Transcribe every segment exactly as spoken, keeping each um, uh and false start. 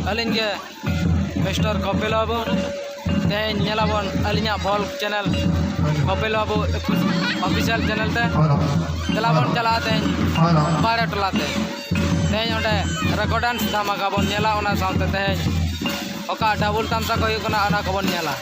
ᱟᱹᱞᱤᱧ ᱜᱮ ᱢᱤᱥᱴᱟᱨ ᱠᱚᱯᱤᱞ ᱵᱟᱹᱵᱩ᱾ ᱛᱮᱦᱮᱧ ᱧᱮᱞᱟᱵᱚᱱ ᱟᱹᱞᱤᱧᱟᱜ ᱵᱷᱚᱞ ᱪᱮᱱᱮᱞ, ᱠᱚᱯᱤᱞ ᱵᱟᱹᱵᱩ ᱚᱯᱷᱤᱥᱤᱭᱟᱞ ᱪᱮᱱᱮᱞ ᱛᱮ᱾ ᱫᱮᱞᱟ ᱵᱚᱱ ᱪᱟᱞᱟᱜᱼᱟ ᱛᱮᱦᱮᱧ ᱵᱟᱨᱮ ᱴᱚᱞᱟ ᱛᱮ᱾ ᱛᱮᱦᱮᱧ ᱚᱸᱰᱮ ᱨᱮᱠᱚ ᱰᱟᱱᱥ ᱫᱷᱟᱢᱟᱠᱟ ᱵᱚᱱ ᱧᱮᱞᱟ, ᱚᱱᱟ ᱥᱟᱶᱛᱮ ᱛᱮᱦᱮᱧ ᱚᱠᱟ ᱰᱟᱵᱩᱞ ᱛᱟᱢᱥᱟ ᱠᱚ ᱦᱩᱭᱩᱜ ᱠᱟᱱᱟ, ᱚᱱᱟ ᱠᱚᱵᱚᱱ ᱧᱮᱞᱟ᱾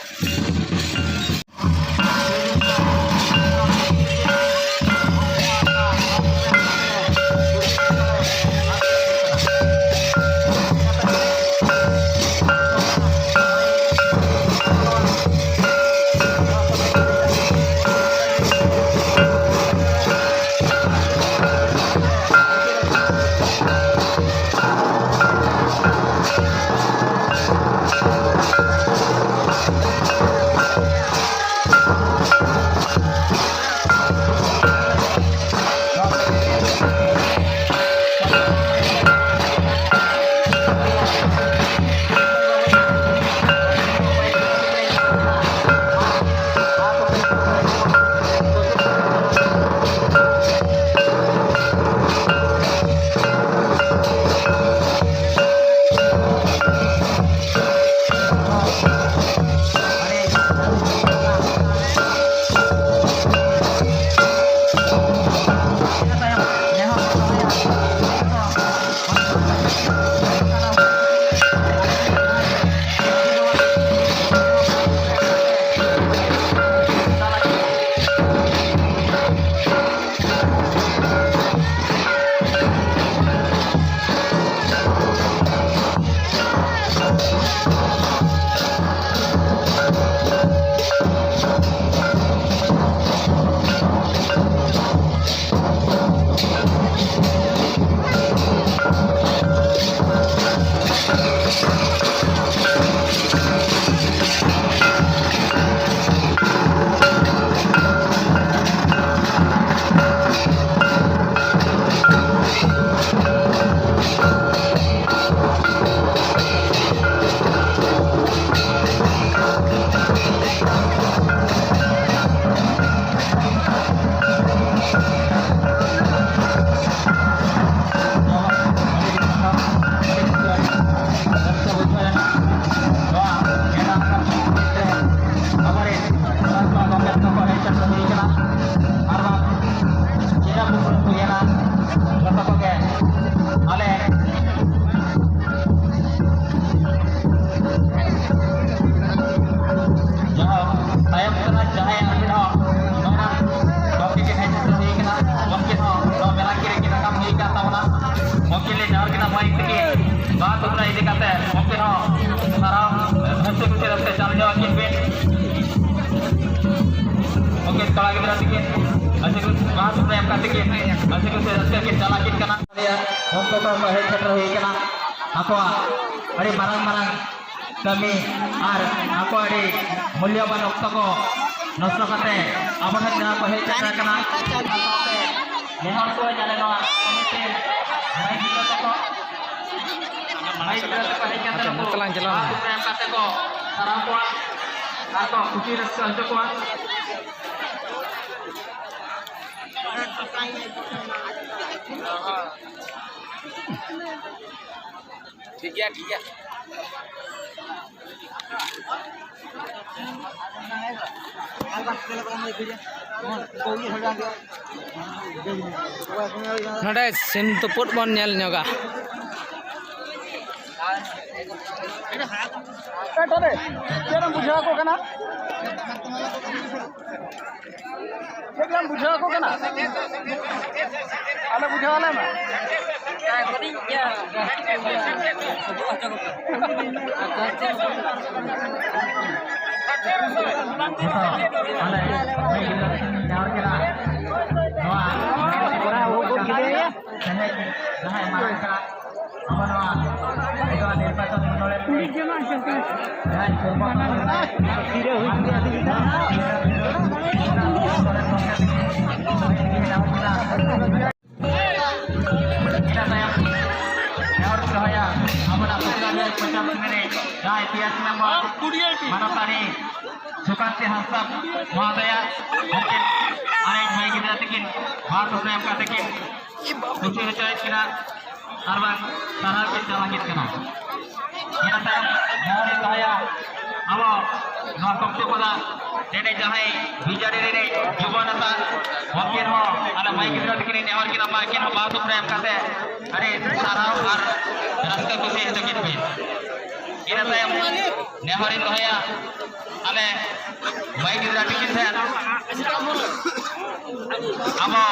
ᱵᱟᱦᱟ ᱛᱷᱩᱯᱱᱟᱹ ᱤᱫᱤ ᱠᱟᱛᱮ ᱩᱱᱠᱤᱱ ᱦᱚᱸ ᱥᱟᱨᱦᱟᱣ ᱦᱟᱹᱥᱤ ᱠᱩᱥᱤ ᱨᱟᱹᱥᱠᱟᱹ ᱪᱟᱞ ᱧᱚᱜ ᱟᱹᱠᱤᱱ ᱵᱤᱱ᱾ ᱩᱱᱠᱤᱱ ᱠᱚᱲᱟ ᱜᱤᱫᱽᱨᱟᱹ ᱛᱤᱠᱤᱱ ᱦᱟᱹᱥᱤ ᱠᱩᱥᱤ ᱵᱟᱦᱟ ᱛᱷᱩᱯᱱᱟᱹ ᱮᱢ ᱠᱟᱛᱮ ᱠᱤᱱ ᱦᱟᱹᱥᱤ ᱠᱩᱥᱤ ᱨᱟᱹᱥᱠᱟᱹ ᱠᱤᱱ ᱪᱟᱞ ᱟᱹᱠᱤᱱ ᱠᱟᱱᱟ᱾ ᱩᱱᱠᱩ ᱠᱚ ᱦᱮᱡ ᱥᱮᱴᱮᱨ ᱦᱩᱭ ᱠᱟᱱᱟ᱾ ᱟᱠᱚᱣᱟᱜ ᱟᱹᱰᱤ ᱢᱟᱨᱟᱝ ᱢᱟᱨᱟᱝ ᱠᱟᱹᱢᱤ ᱟᱨ ᱟᱠᱚ ᱟᱹᱰᱤ ᱢᱩᱞᱭᱚᱵᱟᱱ ᱚᱠᱛᱚ ᱠᱚ ᱱᱚᱥᱴᱚ ᱠᱟᱛᱮ ᱟᱵᱚ ᱴᱷᱮᱱ ᱡᱟᱦᱟᱸ ᱠᱚ ᱦᱮᱡ ᱥᱮᱴᱮᱨ ᱟᱠᱟᱱᱟ, ᱚᱱᱟ ᱥᱟᱶᱛᱮ ᱱᱮᱦᱚᱨ ᱠᱚ ᱧᱮᱞ ᱱᱚᱣᱟ ᱠᱚᱢᱤᱴᱤ ᱢᱟᱹᱭ ᱜᱤᱫᱽᱨᱟᱹ ᱛᱟᱠᱚ, ᱢᱟᱹᱭ ᱜᱤᱫᱽᱨᱟᱹ ᱛᱟᱠᱚ ᱦᱮᱡ ᱠᱟᱛᱮ ᱟᱪᱪᱷᱟ, ᱱᱩᱠᱩ ᱱᱚᱛᱮ ᱞᱟᱝ ᱪᱟᱞᱟᱣ ᱞᱮᱱ ᱵᱟᱦᱟ ᱜᱮ᱾ ᱠᱚ ᱮᱢ ᱠᱟᱛᱮ ᱠᱚ ᱥᱟᱨᱦᱟᱣ ᱠᱚᱣᱟ ᱟᱨ ᱠᱚ ᱠᱩᱥᱤ ᱨᱟᱹᱥᱠᱟᱹ ᱦᱚᱪᱚ ᱠᱚᱣᱟ᱾ ᱴᱷᱤᱠ ᱜᱮᱭᱟ, ᱴᱷᱤᱠ ᱜᱮᱭᱟ᱾ ᱱᱚᱰᱮ ᱥᱤᱢ ᱛᱩᱯᱩᱫ ᱵᱚᱱ ᱧᱮᱞ ᱧᱚᱜᱟ᱾ ᱪᱮᱫ ᱮᱢ ᱵᱩᱡᱷᱟᱹᱣ ᱟᱠᱚ ᱠᱟᱱᱟ? ᱪᱮᱫ ᱮᱢ ᱵᱩᱡᱷᱟᱹᱣ ᱟᱠᱚ ᱠᱟᱱᱟ? ᱟᱞᱮ ᱵᱩᱡᱷᱟᱹᱣ ᱟᱞᱮ ᱢᱮ᱾ ᱱᱤᱛᱚᱜ ᱟᱞᱮ ᱢᱤᱫ ᱜᱤᱫᱽᱨᱟᱹ ᱡᱟᱦᱟᱸ ᱠᱟᱱᱟ, ᱱᱚᱣᱟ ᱛᱮᱦᱮᱧ ᱡᱟᱦᱟᱸᱭ ᱢᱟᱨᱟᱝ ᱠᱟᱱᱟ, ᱟᱵᱚ ᱱᱚᱣᱟ ᱱᱤᱛᱚᱜ ᱱᱤᱨᱵᱟᱪᱚᱱ ᱢᱚᱱᱰᱚᱞ ᱨᱮ ᱡᱟᱦᱟᱸᱭ ᱯᱩᱨᱵᱚ ᱢᱚᱱᱰᱚᱞ ᱨᱮ ᱤᱱᱟᱹ ᱛᱟᱭᱚᱢ ᱱᱮᱦᱚᱨ ᱫᱚᱦᱚᱭᱟ ᱟᱵᱚᱱᱟᱜ ᱥᱚᱨᱠᱟᱨᱤ ᱯᱚᱧᱪᱟᱭᱮᱛ ᱨᱤᱱᱤᱡ ᱡᱟᱦᱟᱸᱭ ᱯᱤᱭᱟᱥ ᱢᱮᱢᱵᱟᱨ ᱢᱟᱱᱚᱛᱟᱱᱤ ᱥᱩᱠᱟᱱᱛᱤ ᱦᱟᱸᱥᱫᱟ ᱢᱚᱦᱳᱫᱚᱭᱟ, ᱩᱱᱠᱤᱱ ᱟᱭᱟᱜ ᱢᱟᱹᱭ ᱜᱤᱫᱽᱨᱟᱹ ᱛᱟᱹᱠᱤᱱ ᱵᱟᱦᱟ ᱛᱷᱩᱯᱱᱟᱹ ᱮᱢ ᱠᱟᱛᱮ ᱠᱤᱱ ᱠᱩᱥᱤ ᱦᱚᱪᱚᱭᱮᱫ ᱠᱤᱱᱟ ᱟᱨ ᱵᱟᱝ ᱥᱟᱨᱦᱟᱣ ᱠᱤᱱ ᱪᱟᱞ ᱞᱟᱹᱜᱤᱫ ᱠᱟᱱᱟ᱾ ᱤᱱᱟᱹ ᱛᱟᱭᱚᱢ ᱡᱟᱦᱟᱸ ᱨᱮ ᱛᱟᱦᱮᱸᱭᱟ ᱟᱵᱚ ᱱᱚᱣᱟ ᱠᱚᱠᱛᱤᱯᱟᱫᱟ ᱨᱤᱱᱤᱡ ᱡᱟᱦᱟᱸᱭ ᱵᱤᱡᱟᱨᱤ ᱨᱤᱱᱤᱡ ᱡᱩᱵᱚᱱᱮᱛᱟ, ᱩᱱᱠᱤᱱ ᱦᱚᱸ ᱟᱞᱮ ᱢᱟᱹᱭ ᱜᱤᱫᱽᱨᱟᱹ ᱛᱟᱹᱠᱤᱱ ᱱᱮᱦᱚᱨ ᱠᱤᱱ ᱢᱟ ᱠᱤᱱ ᱵᱟᱦᱟ ᱛᱷᱩᱯᱱᱟᱹ ᱮᱢ ᱠᱟᱛᱮ ᱟᱹᱰᱤ ᱥᱟᱨᱦᱟᱣ ᱟᱨ ᱨᱟᱹᱥᱠᱟᱹ ᱠᱩᱥᱤ ᱦᱚᱪᱚ ᱠᱤᱱ ᱯᱮ᱾ ᱤᱱᱟᱹ ᱛᱟᱭᱚᱢ ᱱᱮᱦᱚᱨᱤᱧ ᱫᱚᱦᱚᱭᱟ, ᱟᱞᱮ ᱢᱟᱹᱭ ᱜᱤᱫᱽᱨᱟᱹ ᱛᱟᱹᱠᱤᱱ ᱴᱷᱮᱱ ᱟᱵᱚ